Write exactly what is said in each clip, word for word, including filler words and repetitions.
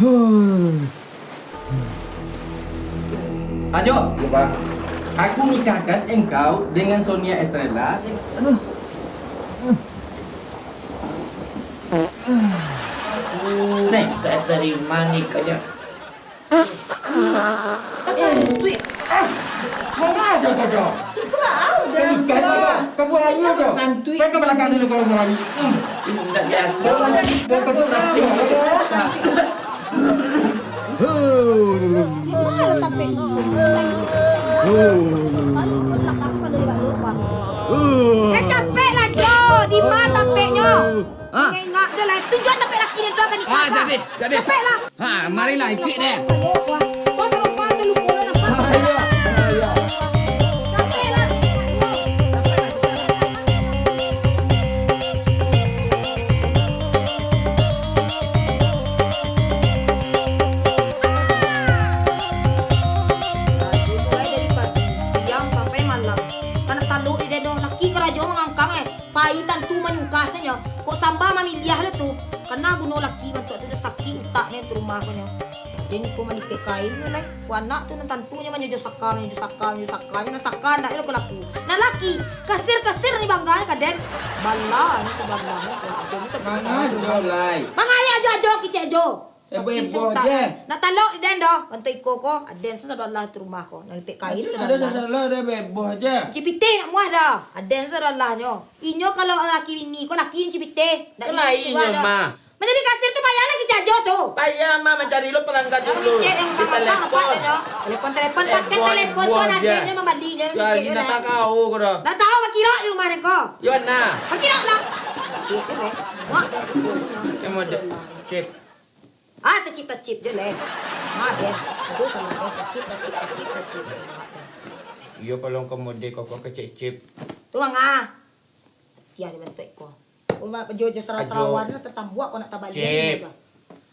Ajo. Yo, Pak. Aku nikahkan engkau dengan Sonia Estrella. Neh. Saya terima nikahnya. Takantuik. Mangga ajo, ajo. Iko baa udah. Kau buang air ajo. Takantuik. Kau ke belakang dulu kalau mau air. Hmm. Indak biasa. Kau ke belakang. Malah tapek. Eh, capek lah, Jo. Di ma tapeknyo? Ah. Ingat-ingat je lah. Tunjuak tapek laki den tu akan nikah. Ah, jadi, jadi. Capek lah. Ha, marilah, ikuik deh. Kau terlupa, terlupa lah, nampak? Ah, iya, ah, iya. Capek lah. Aduh, mulai dari pagi, siang sampai malam. Kan nak talok di den doh, laki karajo mangangkang, eh. Pai tantu manyungkah sajo. Kok samba mamiliah lo tu? Kana guno laki bantuak tu, dah sakik utaknyo tu rumah ko nyo. Den iko manipek kain tu lai. Ko anak tu nan tantunyo manyojo saka, manyojo saka, manyojo saka, nyo nan saka ndak lo ko laku. Nan laki, kasir-kasir ni bangga ka den. Bala ni sabalah ni ko aden ni kan. Manga jo lai. Manga ajo-ajo kicek jo. Eboh-eboh je. Nak talok di den doh. Bantuak iko ko, aden sadolah tu rumah ko. Nak lipek kain sadolah. Ado sasalah dah eboh-eboh je. Cipitih nak muah dah. Aden sadolahnyo. Inyo kalau laki bini ko, laki ni cipitih. Ndak. Kan lain inyo mah. Manjadi kasir tu payah lagi cajo tu. Payah mah mancari lo pelanggan dulu. Di telepon. Telepon, telepon, pakai telepon tu aden nyo mambali nyo. Yo, kicek ni nyo nak lah. Tahu ko dah. Nak tahu bakiro di rumah ni ko. Yo, nah. Bakiro lah. Cip, eh. Mak dah suka. Yang model. Cip. Ah, tacip-tacip je leh. Mak den. Aduh, sama den. Tacip, tacip, tacip, tacip. Iyo, kalau engkau mode kau, kau kecek-cep. Tu manga. Tiah dibantuak ko. Kau mak jo, jo sarawa-sarawa tu tatambuak kau nak tabaliak. Cep.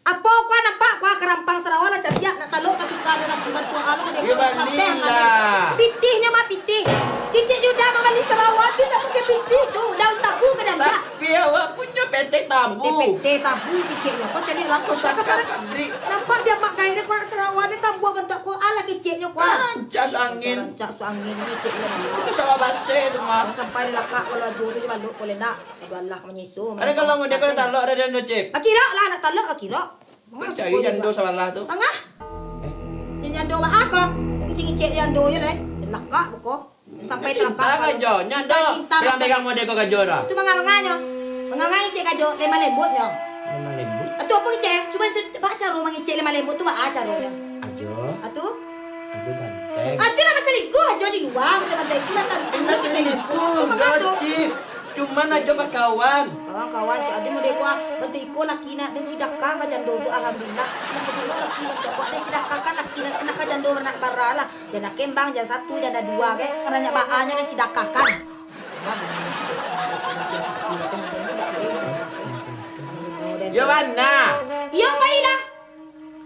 Apo kau nampak kau karampang sarawa lah cabiak nak talok tatuka dengan tiban tu anu dia. Iyo, kau balilah. Manteh, manteh. Pitihnyo mah pitih. Kicik judah mambali sarawa tu nak pakai pitih tu. Daun tabu ka dandak. Tapi awak punyo petek tabu. Petek tabu kiciknyo. Kau cari lah. Kau saka-saka pabrik. Nampak dia mak gaya dia, kau nak sarawa ni tambuah bantuak kau. Alah kiciknyo kau. Rancak suangin. Rancak suangin kiciknyo. Itu sawah baseh tu mah. Sampai dilakak kalau ajo tu dibaluk kau lendak. Aduh alah kau manyiso. Ada kalau mau dia kau talok ada dan cip. Bakiro lah nak talok bakiro. Kau cari jando sabalah tu. Tangah. Eh. Dia jando baa kau. Kicik-kicik jando je leh. Dilakak kau. Sampai cinta talakak kajo, nyo ado. Pegang-pegang mode ko kajo dah. Tu manga-manganyo. Manga-manga ngicek kajo, lemah lembutnyo. Lemah lembut? Atu apo ngicek? Cubo baa caro mangicek lemah lembut tu, baa caronyo? Ajo. Atu? Ajo ganteng. Atu lah basalingkuah ajo di lua, bantuak-bantuak itu lah kan. Indak salingkuah, Cip. Cuman ajo bakawan. Kawan-kawan, Cik Adi mode ko, bantuak iko laki nak den sidakah ka jando tu, alhamdulillah. Nak baguno laki bantuak ko, den sidakahkan laki nak, nak ka jando baranak bara lah. Janda kembang, janda satu, janda dua, kek. Banyak baanyo den sidakahkan. Yo, bana. Iyo, pailah.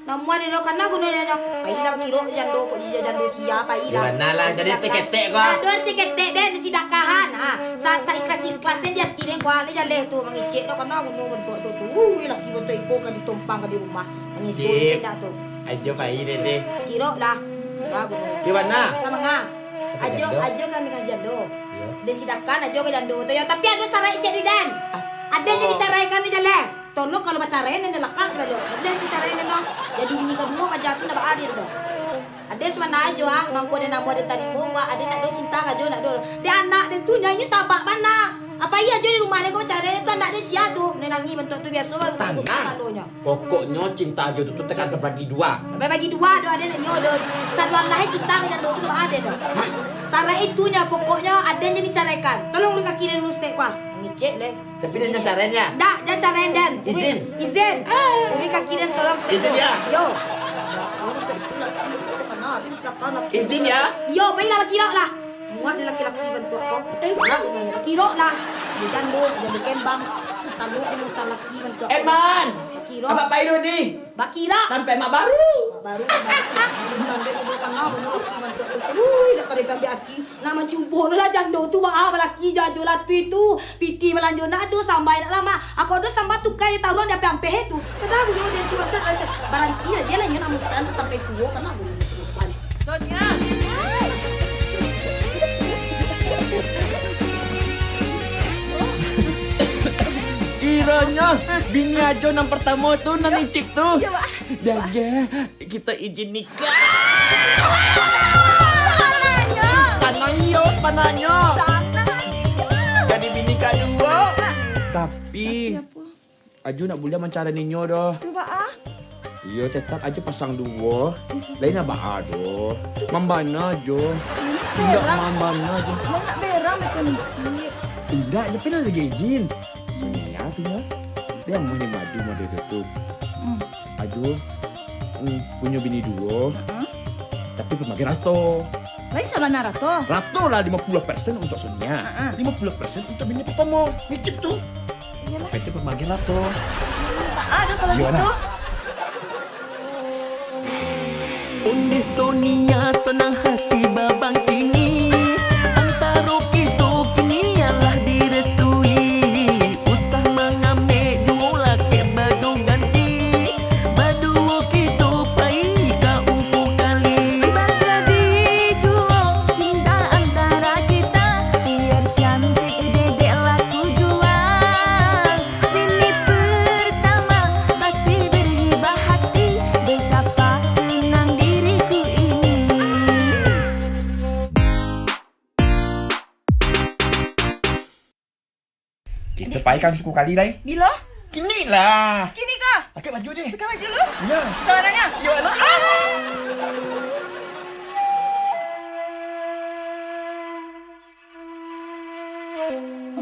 Namuah den do, kana guno den do. Pailah bakiro jando kok di jando sia, pailah. Yo, bana lah, jadi tiketek ko. Ado tiketek den, den sidakahan. Ha, sa, saikhlas-ikhlasnyo di ati den ko, ale jaleh tu, mangicek do, kana guno bantuak tu, tu. Ui, laki bantuak iko ka ditompang ka di rumah. Manyiso di sendak tu. Ajo pai deh, deh. Kiro lah. Bagus. Di mana? Ka manga? Ajo, ajo kan dengan jando. Iyo. Den sidakahan ajo ka jando tu yo. Tapi ado sarai cek di den. Ado jadi caraikan di jaleh. Tolong kalau bacarai nan lakak di balok. Ado si carai nan doh. Jadi bini kaduo paja tu ndak baadil doh. Ado sabananyo ajo ah, mangko den namo den tarimo, wak ado nak do cinta ka ajo nak do. Dek anak den tu nyanyi tabak bana. Apo iyo ajo di rumah den ko bacarai tu anak den sia tu. Nan nangih bantuak tu biaso baru. Tanang. Pokoknyo cinta ajo tu, tu takkan terbagi dua. Bagi dua doh, ado nak nyo doh. Saduo lah cinta ka jando tu doh, ado doh. Hah? Sarai itunyo, pokoknyo aden jadi caraikan. Tolong urang kaki den dulu setek kuah. Ngicek leh. Tapi den jan carai nyo. Ndak, jan carai den. Izin. Izin. Urang kaki den tolong setek. Izin kuah. Yo. Izin ya. Yo, pailah bakiro lah. Muak ni laki-laki bantuak ko. Eh, bakiro lah. Di jando, jando kembang. Tanduk di musa laki bantuak ko. Eman. Bakiro. Abak pai dulu ni. Bakiro. Sampai mak baru. Mak baru, mak baru. Sampai tu dia kana, bunuh laki bantuak tu. Ui, dak kada diambiak ati. Nak mancubo lah jando tu, baa balaki jajo latuih tu. Pitih balanjo nak ado sambai nak lamak. Ako ado samba tukai taruang di ampeh-ampeh tu. Kada bunuh dia tu, rancak, rancak. Barang Kan sampai tuo kan lah guru kehidupan. Sonia. Kironyo bini Ajo nan partamo tu, nan licik tu. Iyo, Pak. Dageh, kito izin nikah. Sanangnyo. Sanang iyo sabananyo. Sanang. Jadi bini kaduo. Tapi Tapi apo? Ajo ndak buliah mancaraninyo doh. Tu baa? Iyo, tetap Ajo pasang duo. Eh, pasang. Lain baa doh. Mambana Ajo. Indak berang. Mambana Ajo. Lah nak berang macam licik. Indak, tapi lah lagi izin. Sonia tu nyo. Dia mau ni madu, madu tu. Hmm. Ajo, hmm, punyo bini duo. Heeh. Tapi pamagi rato. Lai sabana rato? Rato lah, limo puluah persen untuk Sonia. Heeh. Limo puluah persen untuk bini partamo. Licik tu. Iyolah. Tapi pamagi rato. Baa doh kalau gitu. Ondeh Sonia sanang hati babang kini, antaro kito kini alah direstui. Usah mangamek juo lakek baju ganti, baduo kito pai ka Ungku Kali. Bajadi juo cinta antara kita, biar cantik dedek laku jua. Bini pertama pasti berhibah hati, betapa senang diriku ini. Kito pai ka Ungku Kali lai. Bilo? Kini lah. Kini kah? Pakai baju deh. Pakai baju lu? Ya. Sabananyo? Yo, alah. Ah!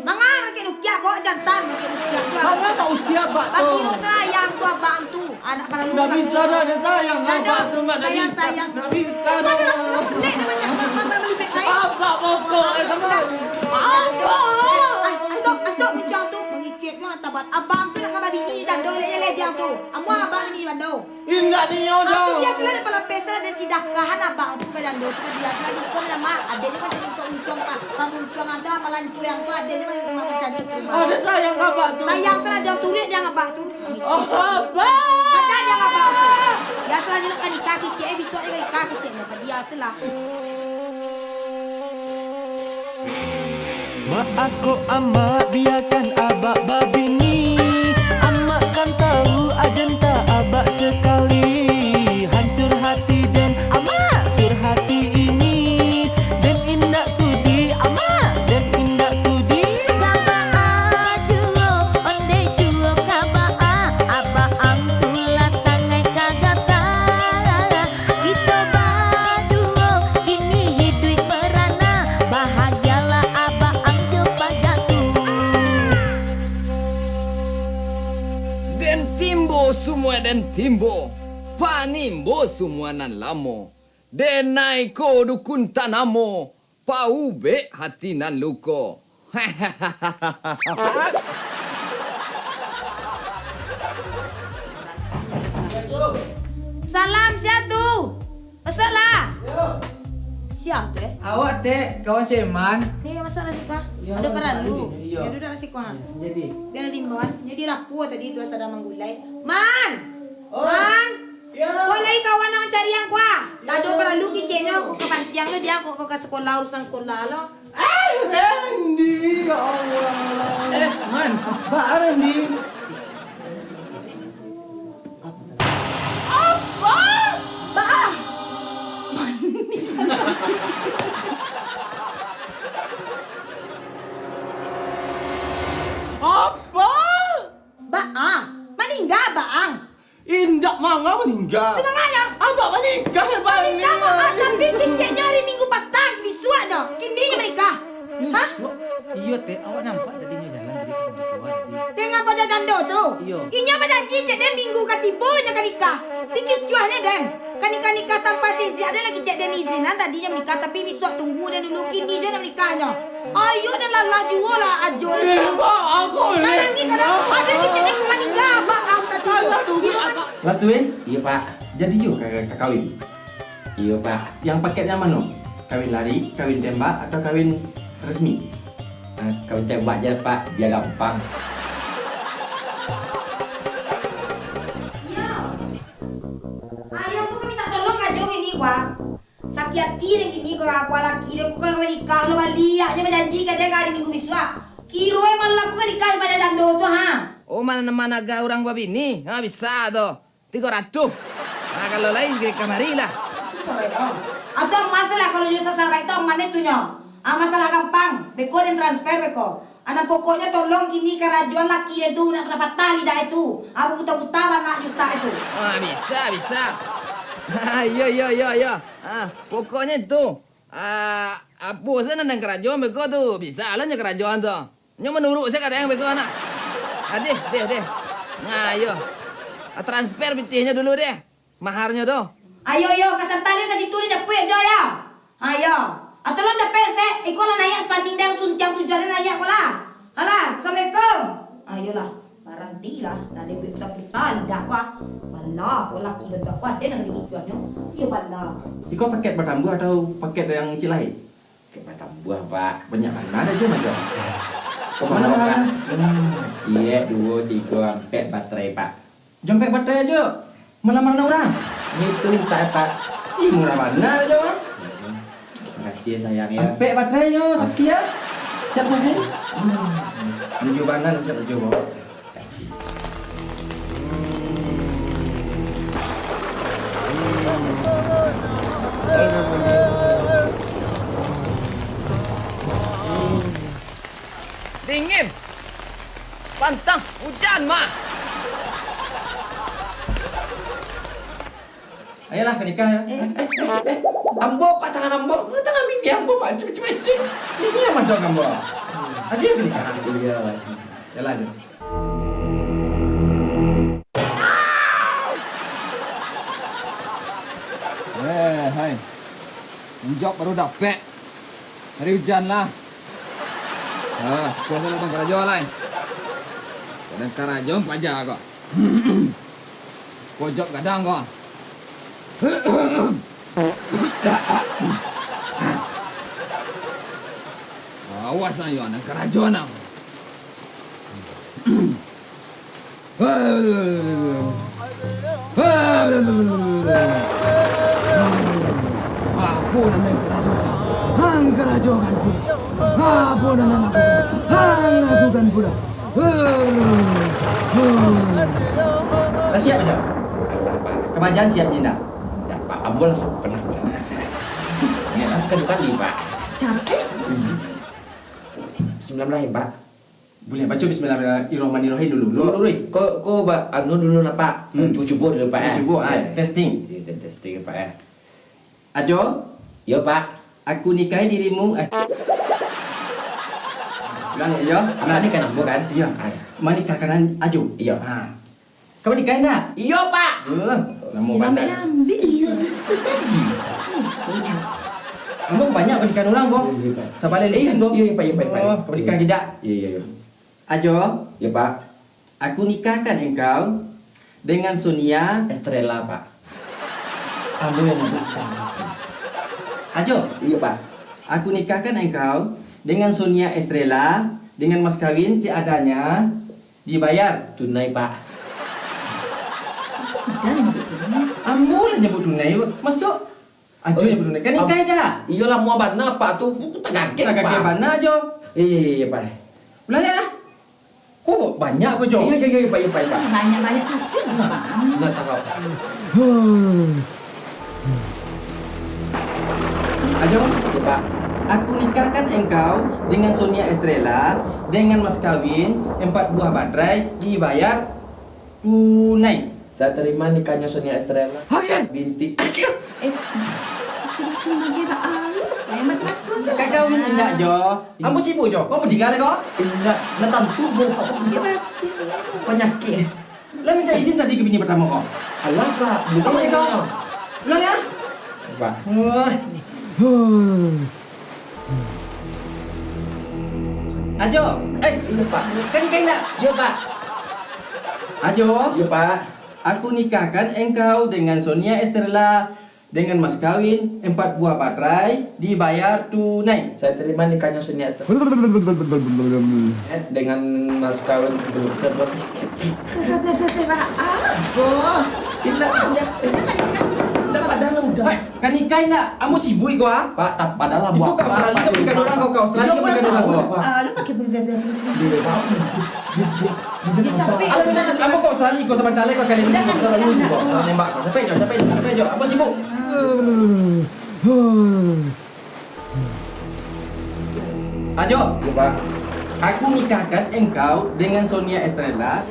Manga, makin ukiak kok, jantan, makin ukiak kok. Manga tak usia, Abak, tu. Bakiro sayang tu, abang tu. Anak paralu. Ndak bisa dah, dia sayang, Abak tu, Mak, ndak bisa. Sayang, sayang. Ndak bisa dah. Mana lah, petek dah macam, Mak, Mak, beli pek lain. Abak pokok, eh, sama. Abak. Ah, antok, antok, muncang tu, mengicik tu, antak buat. Abang tu nak kaba bini, jando, leh, leh, dia tu. Amuah abang ni, jando. Indak nio doh. Ah, tu biasolah, dek palapeh, salah dek sidakahan abang tu ka jando tu, ka biasolah di siko mah, adeknyo kan untuak muncuang, pa-, pamuncuangan tu, palancuang tu, adeknyo kan mancari tu. Ado sayang ka abak tu. Sayang salah dia turuik dia abak tu. Oh, abak. Kata dia abak tu. Biasolah nyo nak ka nikah kicik, eh, bisuak nyo ka nikah kicik, nyo ka biasolah. Maaf ko amak, biakan abak babini. Amak kan tahu aden tak abak sekali. Hancur hati den, amak curhati ini. Den indak sudi, amak, den indak sudi. Kabaa juo, onde juo kabaa, abak ang tu lah sangaik ka gata. Kito baduo kini hiduik merana, bahagialah abak ang jo paja tu. Den timbo sumua den timbo, panimbo sumua nan lamo. Denai ko dukun tanamo, paubek hati nan luko. Salam, sia tu. Masuklah. Yo. Sia tu, eh? Awak, Tek, kawan si Eman. Ni, masuklah siko. Yo, ado paralu. Yo. Yo, duduklah siko, ha. Yo, jadi. Biar diimbau, kan. Jadi lapua tadi tu sadang manggulai. Man! Oh. Man! Yo. Ko lai kawan nan mancari ang ko, ah. Yo. Tado paralu kiceknyo, ko ka pantiang lo, dia ko, ko ka sekolah, urusan sekolah lo. Ah, Randy, ya Allah. Eh, Man, baa Randy? Apa? Baa? Apa? Baa? Maningga baa ang? Indak manga maningga. Tu manganyo? Abak manikah, Bang. Manikah, Bang. Tapi kiceknyo hari Minggu patang, bisuaknyo. Kini nyo manikah. Hah? Bisuak? Iyo, Tek. Awak nampak tadi nyo jalan tadi ka pintu kalua tadi. Dengan paja jando tu? Iyo. Inyo bajanji cek den Minggu ka tibo nyo ka nikah. Dikicuahnyo den. Ka nikah-nikah tanpa seizin. Ado lagi cek den izinan tadi nyo manikah, tapi bisuak tunggu den dulu. Kini jo nyo manikahnyo. Ayo, den lalah juo lah, ajo den. Eh, Bang, aku ni. Nangih kada. Ado keceknyo ka maningga, Bang, aku tadi. Alah, tunggu, Bang. Ratu, eh? Iyo, Pak. Jadi yo ka, ka kawin? Iyo, Pak. Yang paketnya mano? Kawin lari, kawin tembak, atau kawin resmi? Ah, kawin tembak je, Pak. Biar gampang. Iyo. Ayo, Bu, ka Wah, sakik ati den kini ko, apo laki den ko ka manikah lo baliak, nyo bajanji ka den ka ari Minggu bisuak. Kiro e malam ko ka nikah jo paja jando tu, ha? Oh, managah urang babini? Ha, bisa tu. Tigo ratuih. Ha, kalau lain, ka nikah marilah. Sarai, oh. Atau aman salah kalau nyo sasarai tu aman itu nyo. Ah, masalah gampang. Beko den transfer beko. Anak pokoknyo tolong kini karajoan laki den tu nak patah-patah lidah itu. Abu buta-buta bana juta itu. Ah, bisa, bisa. Iyo, iyo, iyo, iyo. Ah, pokoknyo itu. Ah, apo se nan den karajoan beko tu, bisa lah nyo karajoan tu. Nyo manuruik se kadang beko nak. Ah, deh, deh, deh. Nah, iyo. Ah, transfer pitihnyo dulu deh. Maharnyo tu. Ayo, yo, ka santa den ka situ den japuik ajo, yo. Ayo. Atau lo capek, Sek. Iko lah naiak spanding den suntiang tujuan den naiak ko lah. Alah, assalamualaikum. Ayolah, barantilah. Dah den buek puta-puta lidah ko ah. Bala ko laki bantuak ko aden nan gigik tujuannyo. Iyo bala. Iko paket batambuah atau paket yang ciek lai? Paket batambuah, Pak. Banyak bana dah jo, Mas. Kok mana, mana, Pak? Ciek, duo, tigo, ampek baterai, Pak. Ampek baterai ajo, malah marana urang. Itu mintak, Pak. Ih, murah bana jo, ah. Makasih ya, sayang, ya. Ampek baterai nyo, saksi ya. Siap saksi? Hmm. Nuju bana, siap nuju, Bang. Makasih. Dingin. Pantang, ujan, mah. Ayolah, ka nikah, yo. Eh, eh, eh, eh. Ambo, Pak, tangan ambo. Tangan bini ambo, Pak. Cik, cik, cik. Ini yang mandong ambo. Ajo ka nikah. Iyo. Yalah, ajo. Eh, hai. Unjok baru dapek. Hari ujan lah. Ah, siko salah den karajo lai. Den karajo paja ko. Kojok gadang ko. Awas ayo, den karajo nang. Apo nan den karajokan? Ang karajokan pulo. Apo nan den lakukan? Ang lakukan pulo. Lah siap, Pak? Alah, Pak. Kamajaan siap, Dinda? Indak, Pak. Ambo lah pernah, Pak. Indak, Pak. Bukan dua kali, Pak. Capek. Bismillahirrahmanirrahim, Pak. Buliah baco Bismillahirrahmanirrahim dulu. Dulu, dulu, eh. Ko, ko, ba-, anu dulu lah, Pak. Hmm. Cubo-cubo dulu, Pak, eh. Cubo-cubo, ah, testing. Iya, testing, Pak, eh. Ajo? Iyo, Pak. Aku nikahi dirimu, eh. Ulang, yo. Apa ni, kan ambo, kan? Iya. Ah, iya. Manikahkan Ajo. Iya. Ah. Kau nikah indak? Iyo, Pak. Eh, lamo bana. Lambi-lambi. Iyo, tadi. Ambo banyak panikahan urang ko. Iyo, iyo, Pak. Sabaleh lusin ko. Iyo, iyo, Pak, iyo, Pak, iyo, Pak. Oh, kau nikah indak? Iyo, iyo, iyo. Ajo. Iyo, Pak. Aku nikahkan engkau dengan Sonia Estrella, Pak. Ambo yang nyabuik. Ajo. Iyo, Pak. Aku nikahkan engkau dengan Sonia Estrella dengan mas kawin seadanya. Dibayar. Tunai, Pak. Ambo lah nyabuik tunai, Pak. Masuak Ajo nyabuik tunai. Kan nikah dah. Iyo lah, lamo bana, Pak, tu. Tagagek, Pak. Tagagek bana, Ajo. Iyo, iyo, iyo, Pak. Ulang, ah. Ko banyak ko, Jo. Iyo, iyo, iyo, Pak, iyo, Pak, iyo, Pak. Banyak-banyak capek, Pak. Indak tahu. Ajo? Iyo, Pak. Aku nikahkan engkau dengan Sonia Estrella dengan mas kawin empat buah baterai dibayar tunai. Saya terima nikahnya Sonia Estrella. Amin. Binti. Ajo. Eh, masih lagi, Pak. Ayo, mati-mati saja. Kakak Umi indak, Jo. Ambo sibuk, Jo. Kau mau tinggal, kau? Indak. Nah, tantu, Pak. Masih. Panyakik. Lah minta izin tadi ka bini partamo ko. Alah, Pak. Bukan ko. Ulang, yo. Pak. Wah. Ajo. Eh, iyo, Pak. Kan, kan, indak? Iyo, Pak. Ajo. Iyo, Pak. Aku nikahkan engkau dengan Sonia Estrella dengan mas kawin empat buah baterai dibayar tunai. Saya terima nikahnya Sonia Estrella. Eh, dengan mas kawin. Apo? Indak. Indak, padahal udah. Hai. Ka nikah indak? Ambo sibuik ko, ah. Pak, tak, padahal ambo. Iko ka Australia, kau bukan orang, kau ka Australia, kau bukan orang, kau. Ah, lu pakai benda-benda. Dia capek. Alah, ambo ka Australia, kau sabanta lai, kau kali ni, kau salah dulu, kau. Kau nembak, kau. Capek jo, capek jo, capek jo. Ambo sibuk. Ajo. Yo, Pak. Aku nikahkan engkau dengan Sonia Estrella.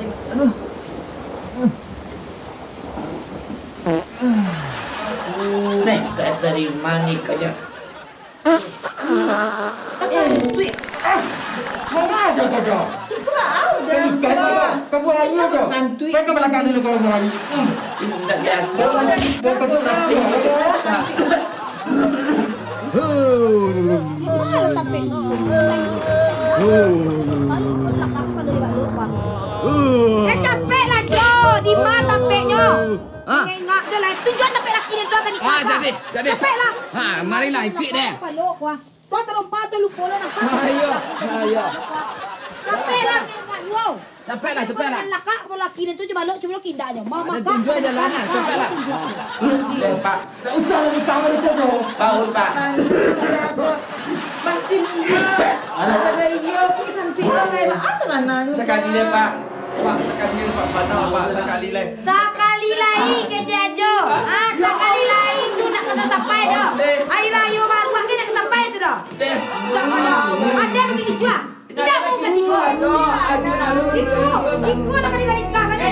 Neh, saya terima nikahnya. Takantuik. Manga jo, Jo? Iko lah, ah, udah. Kau buaya jo. Takantuik. Kau ke belakang dulu kalau mau lagi. Hmm. Indak biasa. Kau, kau, kau, kau, kau. Malah tapek. Eh, capek lah, Jo. Di ma tapeknyo? Hah? Ingek-ingek je lah. Tujuan tapek laki den tu akan nikah. Ah, jadi, jadi. Capek lah. Ha, marilah, ikuik deh. Palok, wah. Tuan terompa tu lupa lah nampak. Ayo, ayo. Capek lah, ingek-ingek, Jo. Capek lah, capek lah. Lakak kau laki den tu, cuba lo, cuba lo kindak je. Mama, ada tunjuk aja lah, nah, capek lah. Tunjuk. Pak. Tak usah lah ditambah itu, Jo. Bangun, Pak. Masih ni. Alah. Ada bayi, yo, kita cantik lah, Pak. Asa mana? Sekali deh, Pak. Pak, sakali lai, Pak, bana, Pak, sakali lai. Sakali lai, kecek Ajo. Ah, sakali lai tu ndak ka sasampai doh. Hari rayo baruah kan ndak ka sampai tu doh. Ndak ka doh. Ado bagi kicuah. Indak mungkin kicuah. Iko, iko ndak ka dinikahkan doh.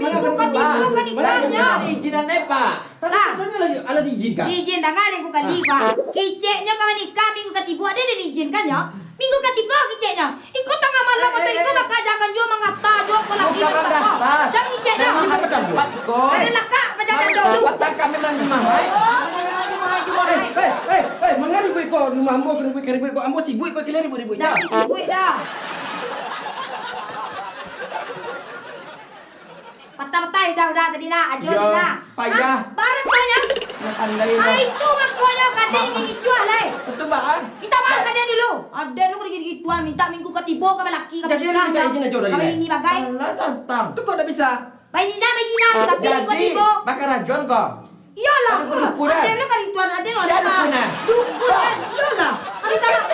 Minggu katigo ka nikahnyo. Izin, Pak. Lah. Alah diizinkan. Izin, danga den kukali, Pak. Keceknyo ka manikah minggu katigo, ado den izinkan nyo. Minggu katigo keceknyo. Iko tangah malam, eh, atau iko bakajakan juo mangata juo ko lagi. Bukan mangata. Jan mangicek nyo. Memang harus dapat iko. Ado lakak pajakan dulu. Batang kami mandi mahai. Oh, mandi mahai juo. Eh, eh, eh, eh, manga ribuik ko, rumah ambo ka ribuik, ka ribuik ko, ambo sibuik ko, kalian ribuik-ribuik. Dah sibuik dah. Patah-patah lidah udah tadi nah, Ajo tadi nah. Payah. Hah? Baru soalnya. Nak pandai lah. Ah, itu makonyo ka den ni icuah lai. Betul, Pak, ah. Minta maaf ka den dulu. Aden tu digituan, minta minggu katigo ka balaki, ka banikah. Jadi, minta izin Ajo dari dia. Kami ni bagai. Alah, tantang. Tu kok ndak bisa? Baizina, baizina, tapi minggu katigo. Jadi, bakarajoan ko. Iyolah, aden lah ka rituan, aden lah. Sia dukun, ah? Dukun, ah. Iyolah. Minta maaf.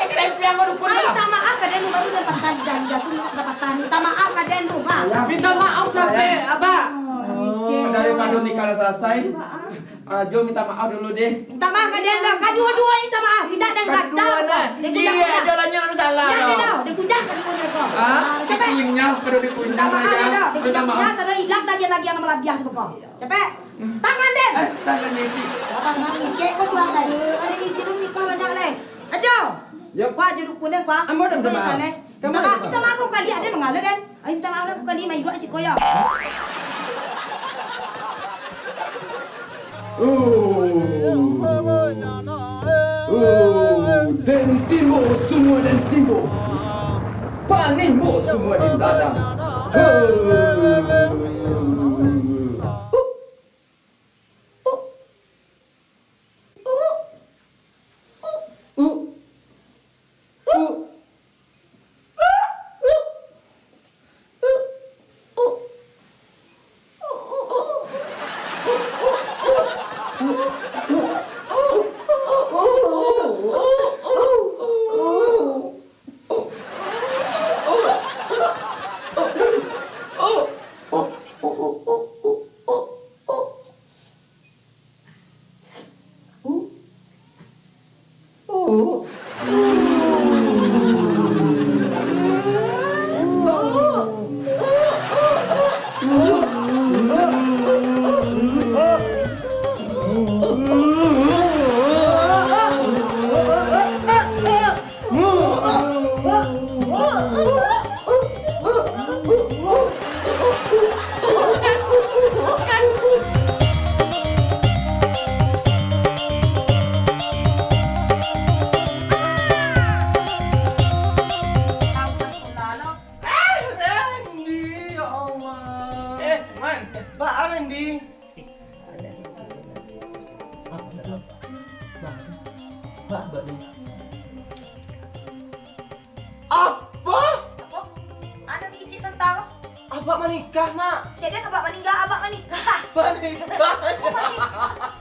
Minta maaf ka den tu, baru den patah lidah, lidah tu minta patah. Minta maaf ka den tu, ha. Minta maaf capek, Abah. Oh, daripado nikah lah salasai, Ajo minta maaf dulu deh. Minta maaf ka den tu. Kaduo-duo minta maaf. Indak den kacau. Kaduo nah. Den kujak, kujak. Ajo lah nyo salah. Indak den tu. Den kujak kaduo-duo ko. Ah, capek. Dikunyah, pado dikunyah. Minta maaf, ya. Den kujak, kujak, sado ilang tagiah-tagiah nan malabiah tu ko. Capek. Tangan den. Eh, tangan ngicik. Tangan ngicik ko curang lai. Tangan ngicik tu nikah banyak lai. Ajo. Yo. Kuah Ajo dukun den, kuah. Ambo dah minta maaf. Minta maaf, minta maaf ko kali, aden mangalo den. Ayo minta maaf lah ko kali, mairuak siko yo. Oh. Oh, den timbo, sumua den timbo. Panimbo sumua di ladang. Hei. Eh, Man, baa Randy? Bah, bah, bah. Apa? Apa? Anak ni kecil santang. Abak manikah, Mak. Cek den abak maningga, abak manikah. Manikah? Manikah.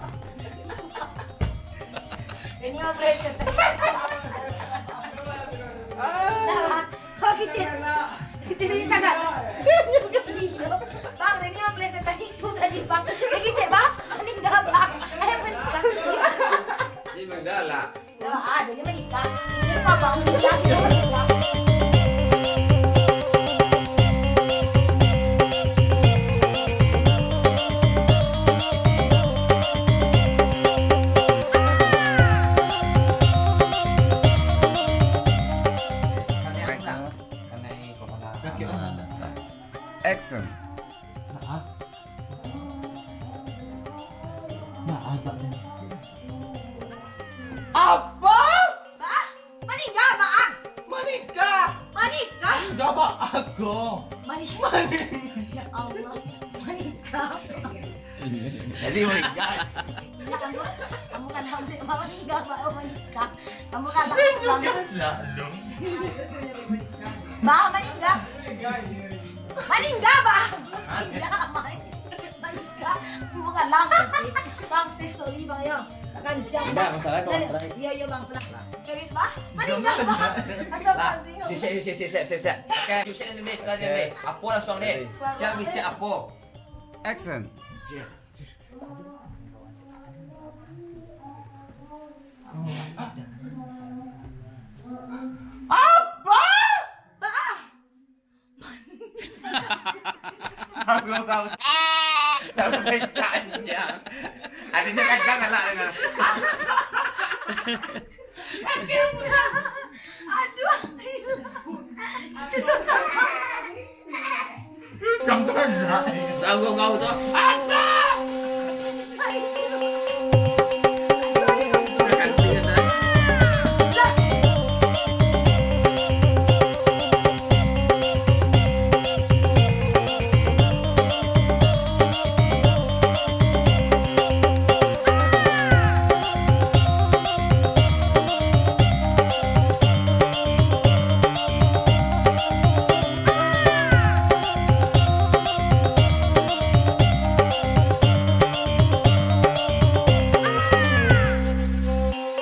Abah. Abah! Bah, maningga, Bah. Maningga. Maningga. Maningga, Bah, ago. Maningga. Maningga. Ya Allah, maningga. Jadi maningga. Ya, kamu, kamu kan hampir maningga, Bah, oh, maningga. Kamu kan langsung. Lah, dong. Bah, maningga. Maningga, Bah. Maningga, Bah. Maningga. Bukan lah. Bang, sih, sorry, Bang, ya. Ganjang. Bang, masalah kau. Iya, iya, Bang, pelan. Serius, Bah? Maningga, Bah. Astagfirullahaladzim. Siap, siap, siap, siap, siap, siap. Oke, siap, Indonesia, Indonesia. Apo langsung ni? Siap, siap, apo? Action. Apa? Bah. Aku tahu. Sampai kanjang. Adanya kanjang galak dengan. Aduh. Kanjang galak. Sanggup kau tu. Apa?